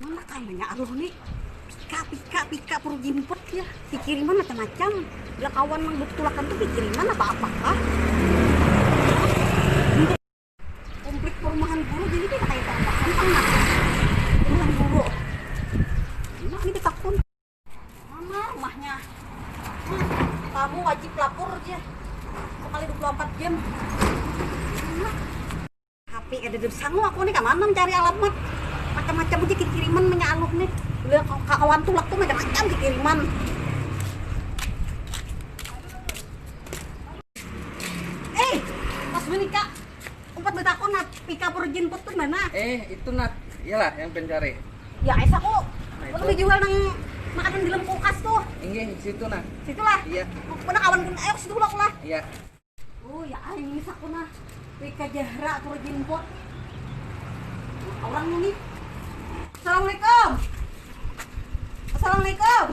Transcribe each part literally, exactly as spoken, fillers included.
Mana kainnya aluh nih? Pika, pika, pika, purujinpot ya. Dikiriman macam-macam. Bila kawan nang betulakan tuh dikiriman apa-apa kah? Komplik perumahan guru jadi kita kayak apa? Gampang lah. Perumahan guru. Nah, ini kita pun. Mana rumahnya? Nah, kamu wajib lapor aja. Sekali dua puluh empat jam. Nah. H P kada ada sangu aku nih, kemana mencari alamat? Macam-macam aja kiriman menyaluk nih. Udah ka-, kawan tulak tuh macam-macam dikiriman. Eh, pas menikah, umpat betakun, Nat, pika purujinpot tuh mana? Eh, itu, Nat. Iyalah yang pencari. Ya, es aku. Nah, itu. Lebih jual nang makanan di dalam kulkas tuh. Inggih, situ, Nat. Situlah. Iya. Mana kawan pun, ayo ke situ lah, lah. Iya. Oh, ya, aing ni sakuna. Pika jahra purujinpot. Orang ini. Assalamualaikum. Assalamualaikum.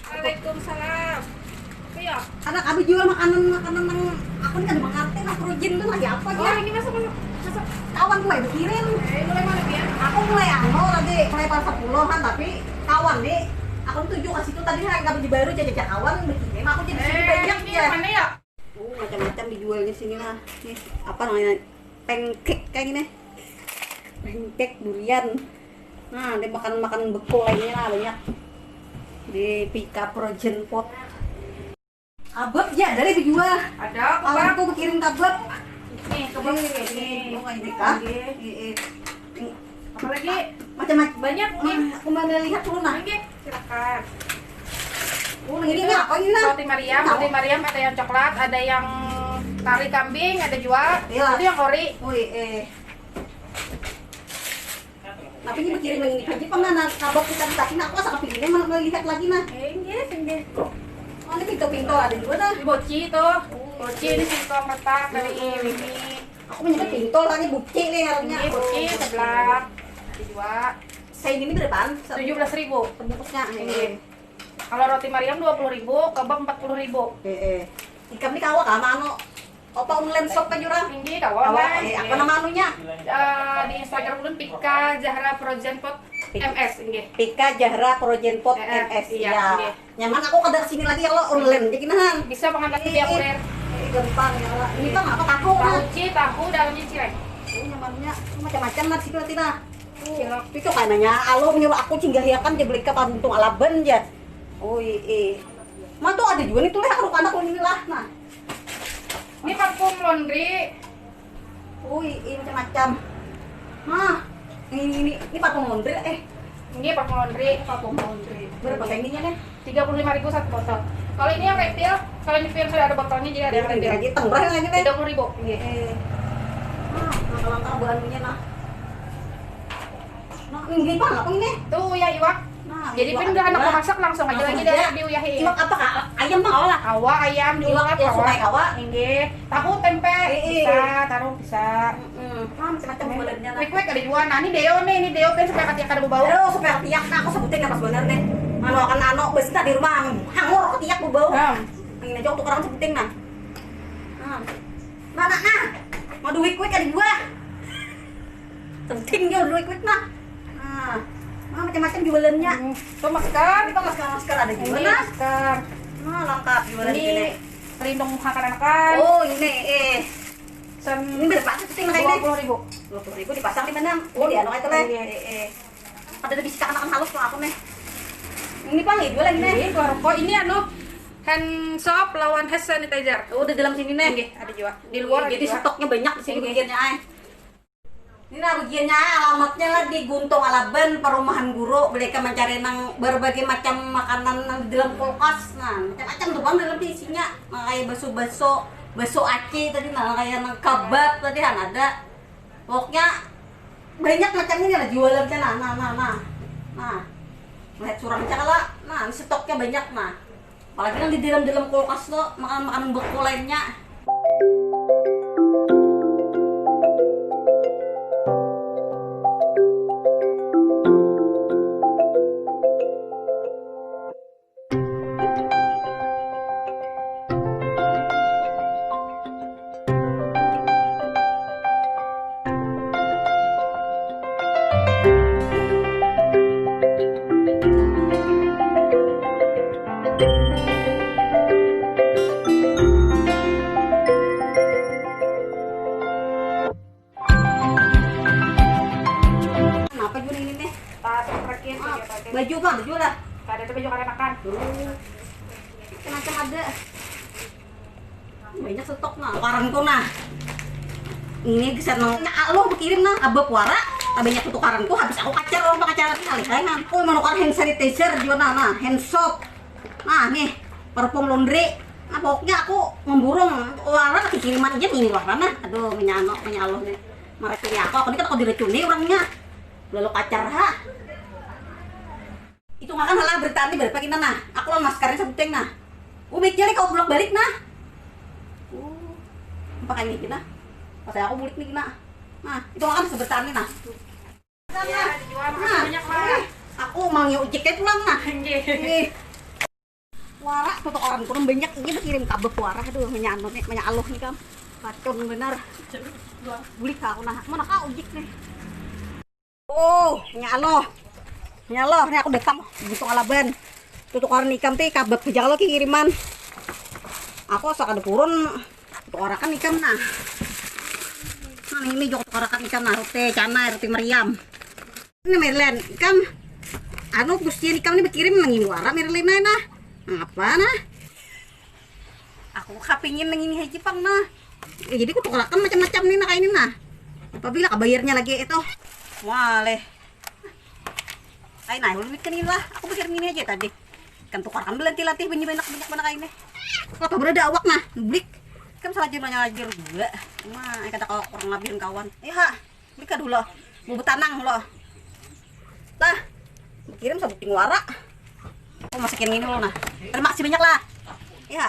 Waalaikumsalam. Apa ya? Ada kami jual makanan, makanan yang aku ni kada mengerti lah, purujin tu lagi apa. Oh, ya? Ini masuk, masuk, masuk. Kawan mulai berkirim. Eh, mulai mana dia? Aku mulai anu lagi, mulai pas sepuluh kan, tapi kawan ni, aku tuju ke situ tadi, kan kami di baru jajaja kawan berkirim, aku jadi eh, banyak ini ya. Mana ya? Oh, macam-macam dijualnya sini lah. Nih, apa namanya? Pancake kayak gini. Pancake durian. Nah, dia makan-makan beku lainnya lah banyak. Di pika projen pot. Kabab ya, ada lagi dijual. Ada, aku tuh kirim kabab. Nih, kabab ini. Oh, ini kah? Iya. Iya. Apalagi macam-macam. Banyak nih. Aku mau lihat dulu nah. Oke. Silakan. Oh, ini, ini apa ini, nah? Roti Mariam, roti Mariam ada yang coklat, ada yang kari kambing, ada juga. Iya. Itu yang ori. Ui, eh. Tapi ini berkirim yang ini aja, pang, nah, kabar kita di tadi, nah, aku asa kepingin mana melihat lagi, nah. Eh, iya, sini. Oh, ini pinto-pinto ada juga, nah. Ini boci tuh. Boci ini singkong retak dari ini. Aku menyebut pinto lah, ini buci nih harusnya. Ini buci sebelah. Ada juga. Saya ini berapaan? Tujuh belas ribu. Tembusnya. Ini. Kalau roti Mariam dua puluh ribu, kebab empat puluh ribu. Eh, eh. Ikam ni kawa kah sama anu, opa online shop ka jurang? Tinggi kawa. Kawa online. Eh, apa nama anunya? Eh, di Instagram ulun Pika Jahra Projenpot M S, nggih. Pika Jahra Projenpot M S, iya, iya. Nggih. Nyaman, aku kada kesini lagi ya lo, online aja ginahan. Bisa pangan lagi dia kurir. Eh, gampang ya Allah. Ini bang apa, tahu? Tahu ci, tahu dalamnya cireng. Oh, nyamannya macam-macam lah situ nanti nah. Cilok. Itu kananya alo menyuruh aku cinggahiakan je beli ke Paruntung Alaban je. Oh, iya. Ma tuh ada juga nih tuh leh, aku anak ini lah. Nah. Ini parfum laundry. Oh, iya, macam-macam. Nah, ini, ini, ini parfum laundry eh. Ini parfum laundry. Parfum laundry. Berapa ininya nih? Tiga puluh lima ribu satu botol. Kalau ini yang refill, kalau ini yang sudah ada botolnya jadi ada yang refill. Lagi tengah lagi nih. Tiga puluh ribu. Iya. Eh. Nah, langkah-langkah bahannya nah. Nah, ini apa, apa ini? Tuh ya iwak. Nah, jadi pin udah anak memasak langsung aja lagi dari diuyahi. Iwak apa kak? Ayam mah kawa lah. Kawa ayam diulek kawa. Inggih. Tahu tempe bisa, taruh bisa. Hmm, macam-macam jualannya lah. Quick quick ada juga. Nah, ini deo nih, ini deo kan supaya katiak kada bau. Aduh, supaya katiak nah aku sebutin ya pas bener nih. Anu akan anu besi di rumah hangur katiak bau. Hmm. Ini aja aku tukarang sebutin nah. Nah. Mana nah? Mau duit quick ada juga. Penting dia duit quick nah. Nah, nah macam-macam jualannya. Hmm. Itu masker. Itu masker, masker ada juga nah. Masker. Nah, lengkap jualan ini. Pelindung muka kanakan. Oh, ini eh. Ini berapa sih penting dua puluh ribu. Dua puluh ribu dipasang di mana? Oh, di anu itu lah. Iya. Eh, eh. Ada lebih cakap halus tuh aku nih. Ini pang ya jualan nih. Ini keluar rokok. Ini anu hand soap lawan hand sanitizer. Oh, di dalam sini nih. Nggih, ada juga. Di luar ada juga. Jadi stoknya banyak di sini bagiannya ay. Ini nah bagiannya ay, alamatnya lah di Guntung Alaban, perumahan guru. Mereka mencari nang berbagai macam makanan nang di dalam kulkas. Nah, macam-macam tuh bang dalam isinya. Nah, kayak baso-baso, baso aci tadi, nah kayak nang kebab tadi kan ada. Pokoknya banyak macamnya lah jualannya nah, nah, nah, nah. Nah, lihat surang aja lah. Nah, ini stoknya banyak nah. Apalagi kan di dalam-dalam kulkas tuh makanan-makanan beku lainnya. Baju mah, baju lah. Kada ada baju kada makan. Macam ada. Banyak stok nah, tukaranku nah. Ini geser nang, nah, lo bekirim nah, abah puara. Banyak tukaranku, habis aku kacar orang pacaran kali kan. Aku menukar hand sanitizer juga nah, nah, hand soap. Nah, nih, parfum laundry. Nah, pokoknya aku memburung orang lagi kiriman aja ini warna nah. Aduh, menyano, menyaloh nih. Maracuni aku, aku ini kan aku diracuni orangnya. Lalu kacar ha. Itu makan halah berita ini berapa kita nah. Aku lah maskarnya sebuting nah. Ubik jadi kau bulak balik nah. Uh, pakai ini nah. Pas aku bulik nih nah. Nah, itu makan seberita ini nah. Iya, dijual makasih banyak lah. Aku manggil ojek aja pulang nah. Ih. Wara tuh orang kurang banyak ini berkirim kabeh wara, aduh, menyano nih, menyaloh nih kam. Racun bener. Bulik aku nah. Mana kau ojek nih? Oh, menyaloh. Menyaloh nih aku datang butuh alaban. Tutukaran ikam teh kabeh aja kalau kiriman. Aku asa kada purun tutukaran ikam nah. Nah, ini juga tutukaran ikam nah, roti canai, roti meriam. Ini Merlin, ikam anu pustian ikam ini berkirim nang ini wara Merlin nah. Ngapa nah? Aku kapingin nang ini haji pang nah. Ya, jadi ku tukarakan macam-macam nih nah kayak ini nah. Apabila kabayarnya lagi itu. Wah, leh. Kayak nah, ulun mikir ini lah. Aku pikir ini aja tadi. Kan tukarakan belanti-lanti banyak banyak banyak banyak kayak ini. Kata berada awak nah, blik. Kan salah jurnalnya lagi juga. Wah, kata kau kurang labihan kawan. Ya, ha. Beli ka dulu. Mau betanang lo. Lah. Kirim sabuting wara. Aku masukin ini lo nah. Terima kasih banyak lah. Ya.